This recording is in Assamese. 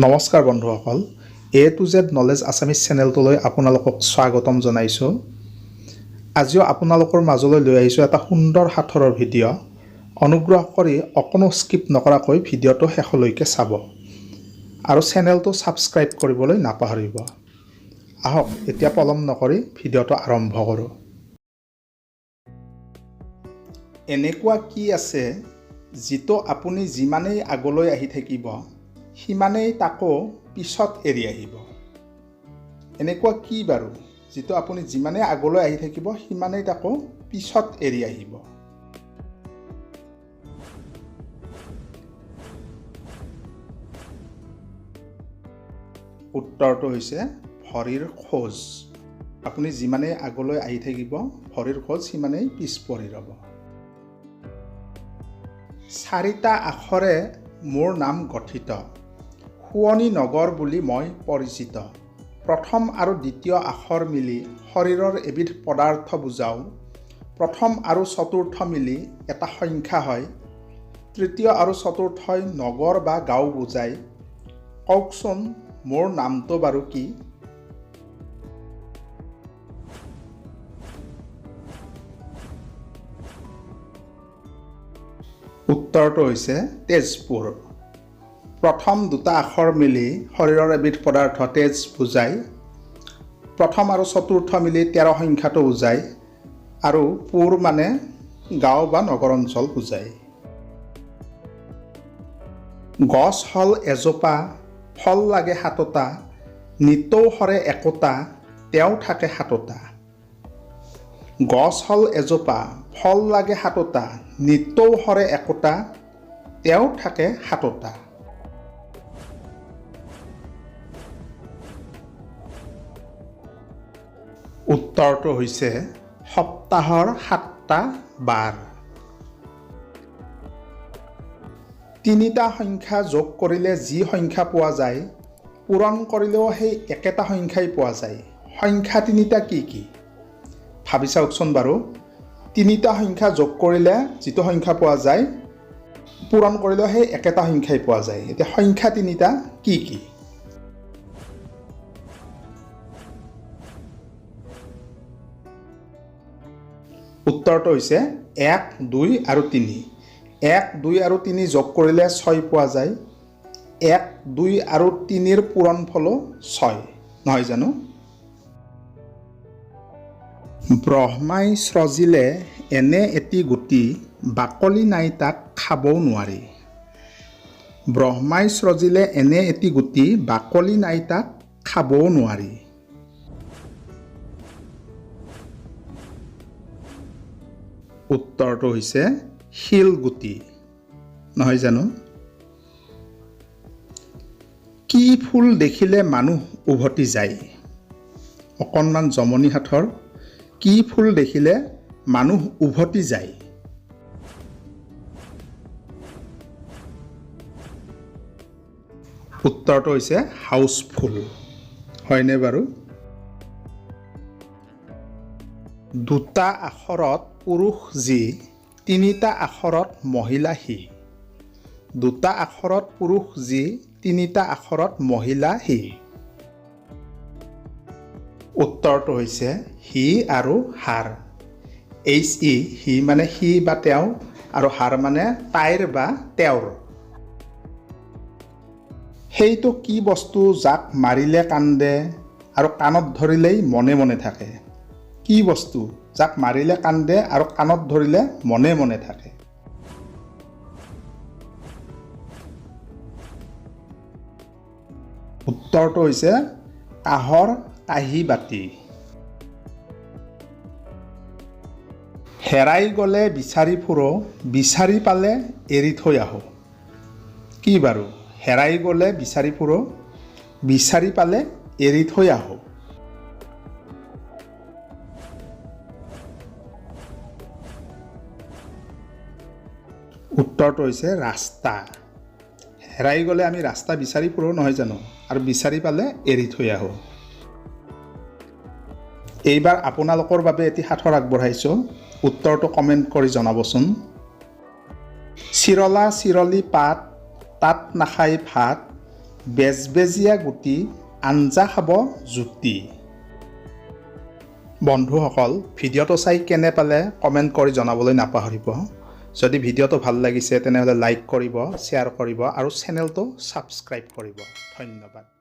নমস্কাৰ বন্ধুসকল, এ টু জেড নলেজ আছামিজ চেনেলটোলৈ আপোনালোকক স্বাগতম জনাইছোঁ। আজিও আপোনালোকৰ মাজলৈ লৈ আহিছোঁ এটা সুন্দৰ সাঁথৰৰ ভিডিঅ'। অনুগ্ৰহ কৰি অকণো স্কিপ নকৰাকৈ ভিডিঅ'টো শেষলৈকে চাব আৰু চেনেলটো ছাবস্ক্ৰাইব কৰিবলৈ নাপাহৰিব। আহক, এতিয়া পলম নকৰি ভিডিঅ'টো আৰম্ভ কৰোঁ। এনেকুৱা কি আছে যিটো আপুনি যিমানেই আগলৈ আহি থাকিব, সিমানেই তাকো পিছত এৰি আহিব? এনেকুৱা কি বাৰু যিটো আপুনি যিমানেই আগলৈ আহি থাকিব, সিমানেই তাকো পিছত এৰি আহিব? উত্তৰটো হৈছে ভৰিৰ খোজ। আপুনি যিমানেই আগলৈ আহি থাকিব, ভৰিৰ খোজ সিমানেই পিছ পৰি ৰ'ব। চাৰিটা আখৰে মোৰ নাম গঠিত, শুৱনি নগৰ বুলি মই পৰিচিত। প্ৰথম আৰু দ্বিতীয় আখৰ মিলি শৰীৰৰ এবিধ পদাৰ্থ বুজাওঁ। প্ৰথম আৰু চতুৰ্থ মিলি এটা সংখ্যা হয়। তৃতীয় আৰু চতুৰ্থই নগৰ বা গাঁও বুজায়। কওকচোন, মোৰ নামটো বাৰু কি? উত্তৰটো হৈছে তেজপুৰ। প্ৰথম দুটা আখৰ মিলি শৰীৰৰ এবিধ পদাৰ্থ তেজ বুজায়। প্ৰথম আৰু চতুৰ্থ মিলি 13 সংখ্যাটো বুজায় আৰু পুৰ মানে গাঁও বা নগৰ অঞ্চল বুজায়। গছ হ'ল এজোপা, ফল লাগে সাতোটা, নিতৌ সৰে একোটা, তেওঁ থাকে সাতোটা। গছ হ'ল এজোপা, ফল লাগে সাতোটা, নিতৌ সৰে একোটা, তেওঁ থাকে সাতোটা। উত্তৰটো হৈছে সপ্তাহৰ সাতটা বাৰ। তিনিটা সংখ্যা যোগ কৰিলে যি সংখ্যা পোৱা যায়, পূৰণ কৰিলেও সেই একেটা সংখ্যাই পোৱা যায়। সংখ্যা তিনিটা কি কি ভাবি চাওকচোন বাৰু। তিনিটা সংখ্যা যোগ কৰিলে যিটো সংখ্যা পোৱা যায়, পূৰণ কৰিলেও সেই একেটা সংখ্যাই পোৱা যায়। এতিয়া সংখ্যা তিনিটা কি কি? উত্তৰটো হৈছে 1, 2 আৰু 3। 1, 2 আৰু 3 যোগ কৰিলে 6 পোৱা যায়। 1, 2 আৰু 3ৰ পূৰণফলো 6, নহয় জানো? ব্ৰহ্মাই স্ৰজিলে এনে এটি গুটি, বাকলি নাই তাক খাবও নোৱাৰি। ব্ৰহ্মাই স্ৰজিলে এনে এটি গুটি, বাকলি নাই তাক খাবও নোৱাৰি। উত্তৰটো হৈছে শিলগুটি, নহয় জানো? কি ফুল দেখিলে মানুহ উভতি যায়? অকণমান জমনি সাঁথৰ। কি ফুল দেখিলে মানুহ উভতি যায়? উত্তৰটো হৈছে হাউচফুল, হয়নে বাৰু? দুটা আখৰত পুৰুষ যি, তিনিটা আখৰত মহিলা সি। দুটা আখৰত পুৰুষ যি, তিনিটা আখৰত মহিলা সি। উত্তৰটো হৈছে হি আৰু হাৰ। এইচ ই, হি মানে সি বা তেওঁ আৰু হাৰ মানে তাইৰ বা তেওঁৰ। সেইটো কি বস্তু যাক মাৰিলে কান্দে আৰু কাণত ধৰিলেই মনে মনে থাকে? কি বস্তু যাক মাৰিলে কান্দে আৰু কাণত ধৰিলে মনে মনে থাকে? উত্তৰটো হৈছে কাঁহৰ কাঁহী বাতি। হেৰাই গ'লে বিচাৰি ফুৰোঁ, বিচাৰি পালে এৰি থৈ আহোঁ। কি বাৰু? হেৰাই গ'লে বিচাৰি ফুৰোঁ, বিচাৰি পালে এৰি থৈ আহোঁ। উত্তৰটো হৈছে ৰাস্তা। হেৰাই গ'লে আমি ৰাস্তা বিচাৰি ফুৰোঁ, নহয় জানো? আৰু বিচাৰি পালে এৰি থৈ আহোঁ। এইবাৰ আপোনালোকৰ বাবে এটি সাঁথৰ আগবঢ়াইছোঁ। উত্তৰটো কমেণ্ট কৰি জনাবচোন। চিৰলা চিৰলি পাত, তাত নাখায় ভাত, বেজবেজীয়া গুটি, আঞ্জা খাব জুতি। বন্ধুসকল, ভিডিঅ'টো চাই কেনে পালে কমেণ্ট কৰি জনাবলৈ নাপাহৰিব। যদি ভিডিঅ'টো ভাল লাগিছে, তেনেহ'লে লাইক কৰিব, শ্বেয়াৰ কৰিব আৰু চেনেলটো ছাবস্ক্ৰাইব কৰিব। ধন্যবাদ।